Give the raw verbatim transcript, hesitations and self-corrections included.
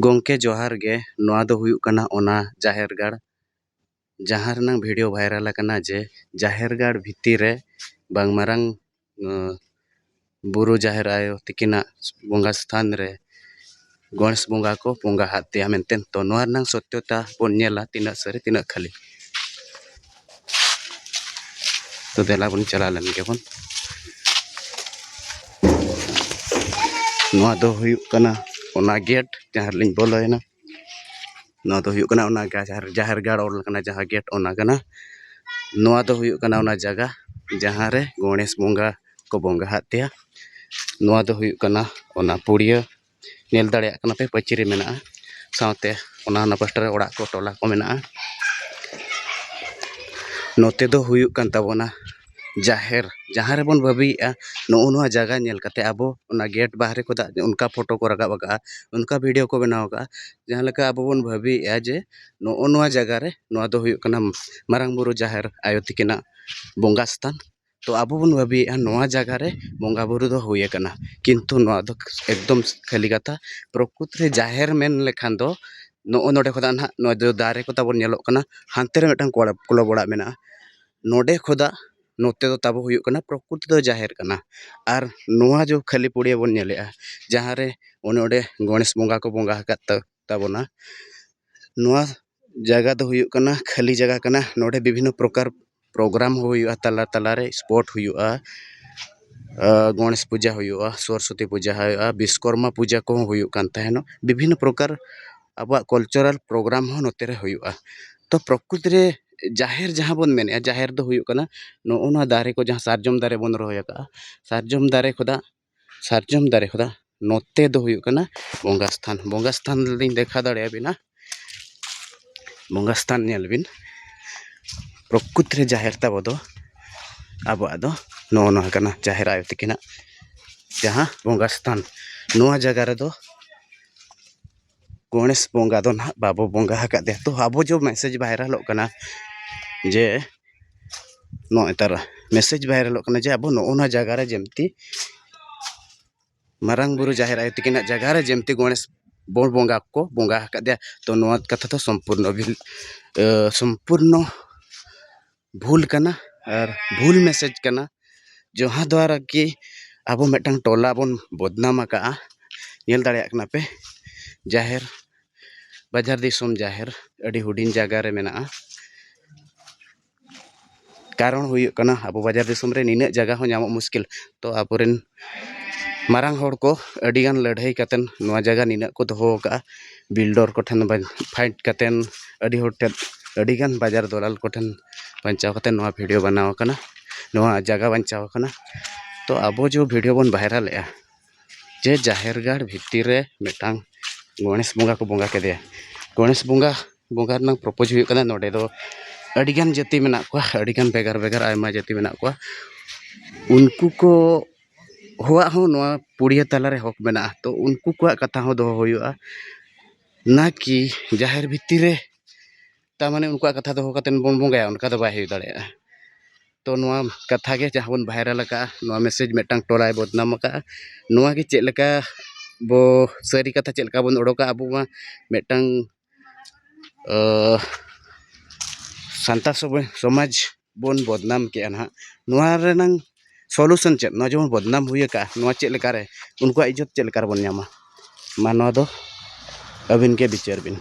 ᱜᱚᱢᱠᱮ ᱡᱚᱦᱟᱨ ᱜᱮ᱾ ᱱᱚᱣᱟ ᱫᱚ ᱦᱩᱭᱩᱜ ᱠᱟᱱᱟ ᱚᱱᱟ ᱡᱟᱦᱮᱨ ᱜᱟᱲ, ᱡᱟᱦᱟᱸ ᱨᱮᱱᱟᱝ ᱵᱷᱤᱰᱤᱭᱳ ᱵᱷᱟᱭᱨᱟᱞ ᱟᱠᱟᱱᱟ ᱡᱮ ᱡᱟᱦᱮᱨ ᱜᱟᱲ ᱵᱷᱤᱛᱤᱨ ᱨᱮ ᱵᱟᱝ ᱢᱟᱨᱟᱝ, ᱟᱸ, ᱵᱩᱨᱩ ᱡᱟᱦᱮᱨ ᱟᱭᱳ ᱛᱤᱠᱤᱱᱟᱜ ᱵᱚᱸᱜᱟ ᱥᱛᱷᱟᱱ ᱨᱮ ᱜᱚᱬᱮᱥ ᱵᱚᱸᱜᱟ ᱠᱚ ᱵᱚᱸᱜᱟ ᱦᱟᱫ ᱛᱮᱭᱟ ᱢᱮᱱᱛᱮ᱾ ᱛᱚ, ᱱᱚᱣᱟ ᱨᱮᱱᱟᱝ ᱥᱚᱛᱭᱚᱛᱟ ᱵᱚᱱ ᱧᱮᱞᱟ, ᱛᱤᱱᱟᱹᱜ ᱥᱟᱹᱨᱤ ᱛᱤᱱᱟᱹᱜ ᱠᱷᱟᱹᱞᱤ᱾ ᱛᱚ, ᱫᱮᱞᱟ ᱵᱚᱱ ᱪᱟᱞᱟᱣ ᱞᱮᱱ ᱜᱮᱵᱚᱱ᱾ ᱱᱚᱣᱟ ᱫᱚ ᱦᱩᱭᱩᱜ ᱠᱟᱱᱟ ᱚᱱᱟ ᱜᱮᱴ ᱡᱟᱦᱟᱸ ᱨᱮᱞᱤᱧ ᱵᱚᱞᱚᱭᱮᱱᱟ᱾ ᱱᱚᱣᱟ ᱫᱚ ᱦᱩᱭᱩᱜ ᱠᱟᱱᱟ ᱚᱱᱟ ᱡᱟᱦᱮᱨ, ᱡᱟᱦᱮᱨ ᱜᱟᱲ ᱚᱞ ᱠᱟᱱᱟ ᱡᱟᱦᱟᱸ ᱜᱮᱴ, ᱚᱱᱟ ᱠᱟᱱᱟ᱾ ᱱᱚᱣᱟ ᱫᱚ ᱦᱩᱭᱩᱜ ᱠᱟᱱᱟ ᱚᱱᱟ ᱡᱟᱭᱜᱟ ᱡᱟᱦᱟᱸ ᱨᱮ ᱜᱚᱬᱮᱥ ᱵᱚᱸᱜᱟ ᱠᱚ ᱵᱚᱸᱜᱟ ᱦᱟᱫ ᱛᱮᱭᱟ᱾ ᱱᱚᱣᱟ ᱫᱚ ᱦᱩᱭᱩᱜ ᱠᱟᱱᱟ ᱚᱱᱟ ᱯᱩᱲᱤᱭᱟᱹ, ᱧᱮᱞ ᱫᱟᱲᱮᱭᱟᱜ ᱠᱟᱱᱟ ᱯᱮ ᱯᱟᱹᱪᱤᱨᱤ ᱢᱮᱱᱟᱜᱼᱟ, ᱥᱟᱶᱛᱮ ᱚᱱᱟ ᱦᱟᱱᱟ ᱯᱟᱥᱴᱟ ᱨᱮ ᱚᱲᱟᱜ ᱠᱚ ᱴᱚᱞᱟ ᱠᱚ ᱢᱮᱱᱟᱜᱼᱟ᱾ ᱱᱚᱛᱮ ᱫᱚ ᱦᱩᱭᱩᱜ ᱠᱟᱱ ᱛᱟᱵᱚᱱᱟ ᱡᱟᱦᱮᱨ, ᱡᱟᱦᱟᱸ ᱨᱮᱵᱚᱱ ᱵᱷᱟᱹᱵᱤᱭᱮᱫᱼᱟ᱾ ᱱᱚᱜᱼᱚ ᱱᱚᱣᱟ ᱡᱟᱭᱜᱟ ᱧᱮᱞ ᱠᱟᱛᱮ ᱟᱵᱚ ᱚᱱᱟ ᱜᱮᱴ ᱵᱟᱦᱨᱮ ᱠᱷᱚᱱᱟᱜ ᱚᱱᱠᱟ ᱯᱷᱳᱴᱳ ᱠᱚ ᱨᱟᱠᱟᱵ ᱟᱠᱟᱫᱼᱟ, ᱚᱱᱠᱟ ᱵᱷᱤᱰᱤᱭᱳ ᱠᱚ ᱵᱮᱱᱟᱣ ᱟᱠᱟᱫᱼᱟ᱾ ᱡᱟᱦᱟᱸ ᱞᱮᱠᱟ ᱟᱵᱚ ᱵᱚᱱ ᱵᱷᱟᱹᱵᱤᱭᱮᱫᱼᱟ ᱡᱮ ᱱᱚᱜᱼᱚ ᱱᱚᱣᱟ ᱡᱟᱭᱜᱟ ᱨᱮ, ᱱᱚᱣᱟ ᱫᱚ ᱦᱩᱭᱩᱜ ᱠᱟᱱᱟ ᱢᱟᱨᱟᱝ ᱵᱩᱨᱩ ᱡᱟᱦᱮᱨ ᱟᱭᱳ ᱛᱤᱠᱤᱱᱟᱜ ᱵᱚᱸᱜᱟ ᱥᱛᱷᱟᱱ᱾ ᱛᱚ, ᱟᱵᱚ ᱵᱚᱱ ᱵᱷᱟᱹᱵᱤᱭᱮᱫᱼᱟ ᱱᱚᱣᱟ ᱡᱟᱭᱜᱟ ᱨᱮ ᱵᱚᱸᱜᱟ ᱵᱩᱨᱩ ᱫᱚ ᱦᱩᱭ ᱟᱠᱟᱱᱟ, ᱠᱤᱱᱛᱩ ᱱᱚᱣᱟ ᱫᱚ ᱮᱠᱫᱚᱢ ᱠᱷᱟᱹᱞᱤ ᱠᱟᱛᱷᱟ᱾ ᱯᱨᱚᱠᱨᱤᱛ ᱨᱮ ᱡᱟᱦᱮᱨ ᱢᱮᱱ ᱞᱮᱠᱷᱟᱱ ᱫᱚ ᱱᱚᱜᱼᱚ ᱱᱚᱰᱮ ᱠᱷᱚᱱᱟᱜ ᱱᱟᱦᱟᱜ ᱱᱚᱣᱟ ᱫᱚ ᱫᱟᱨᱮ ᱠᱚ ᱛᱟᱵᱚᱱ ᱧᱮᱞᱚᱜ ᱠᱟᱱᱟ, ᱦᱟᱱᱛᱮ ᱨᱮ ᱢᱤᱫᱴᱟᱝ ᱠᱚᱲᱟ, ᱠᱞᱟᱵᱽ ᱚᱲᱟᱜ ᱢᱮᱱᱟᱜᱼᱟ᱾ ᱱᱚᱰᱮ ᱠᱷᱚᱱᱟᱜ ᱱᱚᱛᱮ ᱫᱚ ᱛᱟᱵᱚ ᱦᱩᱭᱩᱜ ᱠᱟᱱᱟ ᱯᱨᱚᱠᱨᱤᱛ ᱫᱚ ᱡᱟᱦᱮᱨ ᱠᱟᱱᱟ᱾ ᱟᱨ ᱱᱚᱣᱟ ᱡᱚ ᱠᱷᱟᱹᱞᱤ ᱯᱩᱲᱤᱭᱟᱹ ᱵᱚᱱ ᱧᱮᱞᱮᱜᱼᱟ, ᱡᱟᱦᱟᱸ ᱨᱮ ᱚᱱᱮ ᱚᱸᱰᱮ ᱜᱚᱬᱮᱥ ᱵᱚᱸᱜᱟ ᱠᱚ ᱵᱚᱸᱜᱟ ᱟᱠᱟᱫ ᱛᱟ-, ᱛᱟᱵᱚᱱᱟ᱾ ᱱᱚᱣᱟ ᱡᱟᱭᱜᱟ ᱫᱚ ᱦᱩᱭᱩᱜ ᱠᱟᱱᱟ ᱠᱷᱟᱹᱞᱤ ᱡᱟᱭᱜᱟ ᱠᱟᱱᱟ᱾ ᱱᱚᱰᱮ ᱵᱤᱵᱷᱤᱱᱱᱚ ᱯᱨᱚᱠᱟᱨ ᱯᱨᱳᱜᱨᱟᱢ ᱦᱚᱸ ᱦᱩᱭᱩᱜᱼᱟ, ᱛᱟᱞᱟ ᱛᱟᱞᱟᱨᱮ ᱥᱯᱳᱨᱴ ᱦᱩᱭᱩᱜᱼᱟ, ᱟᱨ ᱜᱚᱬᱮᱥ ᱯᱩᱡᱟᱹ ᱦᱩᱭᱩᱜᱼᱟ, ᱥᱚᱨᱚᱥᱚᱛᱤ ᱯᱩᱡᱟᱹ ᱦᱩᱭᱩᱜᱼᱟ, ᱵᱤᱥᱠᱚᱨᱢᱟ ᱯᱩᱡᱟᱹ ᱠᱚᱦᱚᱸ ᱦᱩᱭᱩᱜ ᱠᱟᱱ ᱛᱟᱦᱮᱱᱚᱜ᱾ ᱵᱤᱵᱷᱤᱱᱱᱚ ᱯᱨᱚᱠᱟᱨ ᱟᱵᱚᱣᱟᱜ ᱠᱟᱞᱪᱟᱨᱟᱞ ᱯᱨᱳᱜᱨᱟᱢ ᱦᱚᱸ ᱱᱚᱛᱮ ᱨᱮ ᱦᱩᱭᱩᱜᱼᱟ᱾ ᱛᱚ, ᱯᱨᱚᱠᱨᱤᱛᱤ ᱨᱮ ᱡᱟᱦᱮᱨ ᱡᱟᱦᱟᱸ ᱵᱚᱱ ᱢᱮᱱᱮᱫᱼᱟ, ᱡᱟᱦᱮᱨ ᱫᱚ ᱦᱩᱭᱩᱜ ᱠᱟᱱᱟ ᱱᱚᱜᱼᱚ ᱱᱚᱣᱟ ᱫᱟᱨᱮ ᱠᱚ, ᱡᱟᱦᱟᱸ ᱥᱟᱨᱡᱚᱢ ᱫᱟᱨᱮ ᱵᱚᱱ ᱨᱚᱦᱚᱭ ᱟᱠᱟᱫᱼᱟ, ᱥᱟᱨᱡᱚᱢ ᱫᱟᱨᱮ ᱠᱷᱚᱱᱟᱜ, ᱥᱟᱨᱡᱚᱢ ᱫᱟᱨᱮ ᱠᱷᱚᱱᱟᱜ ᱱᱚᱛᱮ ᱫᱚ ᱦᱩᱭᱩᱜ ᱠᱟᱱᱟ ᱵᱚᱸᱜᱟ ᱥᱛᱷᱟᱱ᱾ ᱵᱚᱸᱜᱟ ᱥᱛᱷᱟᱱ ᱞᱤᱧ ᱫᱮᱠᱷᱟᱣ ᱫᱟᱲᱮᱭᱟᱵᱤᱱᱟ᱾ ᱵᱚᱸᱜᱟ ᱥᱛᱷᱟᱱ ᱧᱮᱞ ᱵᱤᱱ, ᱯᱨᱚᱠᱨᱤᱛ ᱨᱮ ᱡᱟᱦᱮᱨ ᱛᱟᱵᱚ ᱫᱚ ᱟᱵᱚᱣᱟᱜ ᱫᱚ ᱱᱚᱜᱼᱚ ᱱᱚᱣᱟ ᱠᱟᱱᱟ, ᱡᱟᱦᱮᱨ ᱟᱭᱳ ᱛᱤᱠᱤᱱᱟᱜ ᱡᱟᱦᱟᱸ ᱵᱚᱸᱜᱟ ᱥᱛᱷᱟᱱ᱾ ᱱᱚᱣᱟ ᱡᱟᱭᱜᱟ ᱨᱮᱫᱚ ᱜᱚᱬᱮᱥ ᱵᱚᱸᱜᱟ ᱫᱚ ᱱᱟᱦᱟᱜ ᱵᱟᱵᱚ ᱵᱚᱸᱜᱟ ᱟᱠᱟᱫᱮᱭᱟ᱾ ᱛᱚ, ᱟᱵᱚ ᱡᱚ ᱢᱮᱥᱮᱡᱽ ᱵᱷᱟᱭᱨᱟᱞᱚᱜ ᱠᱟᱱᱟ ᱡᱮ, ᱱᱚᱜᱼᱚᱭ ᱛᱟᱨᱟ ᱢᱮᱥᱮᱡᱽ ᱵᱷᱟᱭᱨᱟᱞᱚᱜ ᱠᱟᱱᱟ ᱡᱮ ᱟᱵᱚ ᱱᱚᱜᱼᱚ ᱱᱚᱣᱟ ᱡᱟᱭᱜᱟ ᱨᱮ ᱡᱮᱢᱛᱤ ᱢᱟᱨᱟᱝ ᱵᱩᱨᱩ ᱡᱟᱦᱮᱨ ᱟᱭᱳ ᱛᱤᱠᱤᱱᱟᱜ ᱡᱟᱭᱜᱟ ᱨᱮ ᱡᱮᱢᱛᱤ ᱜᱚᱬᱮᱥ ᱵᱚᱱ ᱵᱚᱸᱜᱟ ᱠᱚ ᱵᱚᱸᱜᱟ ᱟᱠᱟᱫᱮᱭᱟ᱾ ᱛᱚ ᱱᱚᱣᱟ ᱠᱟᱛᱷᱟ ᱫᱚ ᱥᱚᱢᱯᱩᱨᱱᱚ ᱵᱷᱤᱞ-, ᱮ, ᱥᱚᱢᱯᱩᱨᱱᱚ ᱵᱷᱩᱞ ᱠᱟᱱᱟ ᱟᱨ ᱵᱷᱩᱞ ᱢᱮᱥᱮᱡᱽ ᱠᱟᱱᱟ, ᱡᱟᱦᱟᱸ ᱫᱣᱟᱨᱟ ᱠᱤ ᱟᱵᱚ ᱢᱤᱫᱴᱟᱝ ᱴᱚᱞᱟ ᱵᱚᱱ ᱵᱚᱫᱱᱟᱢ ᱟᱠᱟᱫᱼᱟ᱾ ᱧᱮᱞ ᱫᱟᱲᱮᱭᱟᱜ ᱠᱟᱱᱟ ᱯᱮ, ᱡᱟᱦᱮᱨ, ᱵᱟᱡᱟᱨ ᱫᱤᱥᱚᱢ ᱡᱟᱦᱮᱨ ᱟᱹᱰᱤ ᱦᱩᱰᱤᱧ ᱡᱟᱭᱜᱟ ᱨᱮ ᱢᱮᱱᱟᱜᱼᱟ᱾ ᱠᱟᱨᱚᱱ ᱦᱩᱭᱩᱜ ᱠᱟᱱᱟ, ᱟᱵᱚ ᱵᱟᱡᱟᱨ ᱫᱤᱥᱚᱢ ᱨᱮ ᱱᱤᱱᱟᱹᱜ ᱡᱟᱭᱜᱟ ᱦᱚᱸ ᱧᱟᱢᱚᱜ ᱢᱩᱥᱠᱤᱞ᱾ ᱛᱚ ᱟᱵᱚᱨᱮᱱ ᱢᱟᱨᱟᱝ ᱦᱚᱲ ᱠᱚ ᱟᱹᱰᱤᱜᱟᱱ ᱞᱟᱹᱲᱦᱟᱹᱭ ᱠᱟᱛᱮᱱ ᱱᱚᱣᱟ ᱡᱟᱭᱜᱟ ᱱᱤᱱᱟᱹᱜ ᱠᱚ ᱫᱚᱦᱚ ᱟᱠᱟᱫᱼᱟ᱾ ᱵᱤᱞᱰᱚᱨ ᱠᱚᱴᱷᱮᱱ ᱵᱟᱧ-, ᱯᱷᱟᱭᱤᱴ ᱠᱟᱛᱮᱱ, ᱟᱹᱰᱤ ᱦᱚᱲ ᱴᱷᱮᱱ, ᱟᱹᱰᱤᱜᱟᱱ ᱵᱟᱡᱟᱨ ᱫᱚᱞᱟᱞ ᱠᱚᱴᱷᱮᱱ ᱵᱟᱧᱪᱟᱣ ᱠᱟᱛᱮ ᱱᱚᱣᱟ ᱵᱷᱤᱰᱤᱭᱳ ᱵᱮᱱᱟᱣ ᱟᱠᱟᱱᱟ, ᱱᱚᱣᱟ ᱡᱟᱭᱜᱟ ᱵᱟᱧᱪᱟᱣ ᱟᱠᱟᱱᱟ᱾ ᱛᱚ ᱟᱵᱚ ᱡᱮ ᱵᱷᱤᱰᱤᱭᱳ ᱵᱚᱱ ᱵᱷᱟᱭᱨᱟᱞᱮᱜᱼᱟ, ᱡᱮ ᱡᱟᱦᱮᱨ ᱜᱟᱲ ᱵᱷᱤᱛᱤᱨ ᱨᱮ ᱢᱤᱫᱴᱟᱝ ᱜᱚᱬᱮᱥ ᱵᱚᱸᱜᱟ ᱠᱚ ᱵᱚᱸᱜᱟ ᱠᱮᱫᱮᱭᱟ᱾ ᱜᱚᱬᱮᱥ ᱵᱚᱸᱜᱟ, ᱵᱚᱸᱜᱟ ᱨᱮᱱᱟᱜ ᱯᱨᱚᱯᱳᱡᱽ ᱦᱩᱭᱩᱜ ᱠᱟᱱᱟ, ᱱᱚᱰᱮ ᱫᱚ ᱟᱹᱰᱤᱜᱟᱱ ᱡᱟᱹᱛᱤ ᱢᱮᱱᱟᱜ ᱠᱚᱣᱟ, ᱟᱹᱰᱤᱜᱟᱱ ᱵᱷᱮᱜᱟᱨ ᱵᱷᱮᱜᱟᱨ ᱟᱭᱢᱟ ᱡᱟᱹᱛᱤ ᱢᱮᱱᱟᱜ ᱠᱚᱣᱟ᱾ ᱩᱱᱠᱩ ᱠᱚ ᱦᱚᱸᱣᱟᱜ ᱦᱚᱸ ᱱᱚᱣᱟ ᱯᱩᱲᱤᱭᱟᱹ ᱛᱟᱞᱟᱨᱮ ᱦᱚᱠ ᱢᱮᱱᱟᱜᱼᱟ᱾ ᱛᱚ ᱩᱱᱠᱩ ᱠᱚᱣᱟᱜ ᱠᱟᱛᱷᱟ ᱦᱚᱸ ᱫᱚᱦᱚ ᱦᱩᱭᱩᱜᱼᱟ, ᱱᱟ ᱠᱤ ᱡᱟᱦᱮᱨ ᱵᱷᱤᱛᱤᱨ ᱨᱮ ᱛᱟᱨ ᱢᱟᱱᱮ ᱩᱱᱠᱩᱣᱟᱜ ᱠᱟᱛᱷᱟ ᱫᱚᱦᱚ ᱠᱟᱛᱮᱫ ᱵᱚᱱ ᱵᱚᱸᱜᱟᱭᱟ, ᱚᱱᱠᱟ ᱫᱚ ᱵᱟᱭ ᱦᱩᱭ ᱫᱟᱲᱮᱭᱟᱜᱼᱟ᱾ ᱛᱚ ᱱᱚᱣᱟ ᱠᱟᱛᱷᱟ ᱜᱮ ᱡᱟᱦᱟᱸ ᱵᱚᱱ ᱵᱷᱟᱭᱨᱟᱞ ᱟᱠᱟᱫᱼᱟ, ᱱᱚᱣᱟ ᱢᱮᱥᱮᱡᱽ ᱢᱤᱫᱴᱟᱝ ᱴᱚᱞᱟᱭ ᱵᱚᱫᱱᱟᱢ ᱟᱠᱟᱫᱼᱟ᱾ ᱱᱚᱣᱟ ᱜᱮ ᱪᱮᱫ ᱞᱮᱠᱟ ᱵᱚ ᱥᱟᱹᱨᱤ ᱠᱟᱛᱷᱟ ᱪᱮᱫ ᱞᱮᱠᱟ ᱵᱚᱱ ᱚᱰᱚᱠᱟ? ᱟᱵᱚ ᱢᱟ ᱢᱤᱫᱴᱟᱝ, ᱟᱸ, ᱥᱟᱱᱛᱟᱲ ᱥᱚᱢᱟ-, ᱥᱚᱢᱟᱡᱽ ᱵᱚᱱ ᱵᱚᱫᱱᱟᱢ ᱠᱮᱜᱼᱟ ᱱᱟᱦᱟᱜ᱾ ᱱᱚᱣᱟ ᱨᱮᱱᱟᱝ ᱥᱚᱞᱩᱥᱚᱱ ᱪᱮᱫ? ᱱᱚᱣᱟ ᱡᱮᱢᱚᱱ ᱵᱚᱫᱱᱟᱢ ᱦᱩᱭ ᱟᱠᱟᱫᱼᱟ, ᱱᱚᱣᱟ ᱪᱮᱫ ᱞᱮᱠᱟᱨᱮ, ᱩᱱᱠᱩᱣᱟᱜ ᱤᱡᱽᱡᱚᱛ ᱪᱮᱫ ᱞᱮᱠᱟ ᱨᱮᱵᱚᱱ ᱧᱟᱢᱟ? ᱢᱟ ᱱᱚᱣᱟ ᱫᱚ ᱟᱹᱵᱤᱱ ᱜᱮ ᱵᱤᱪᱟᱹᱨ ᱵᱤᱱ᱾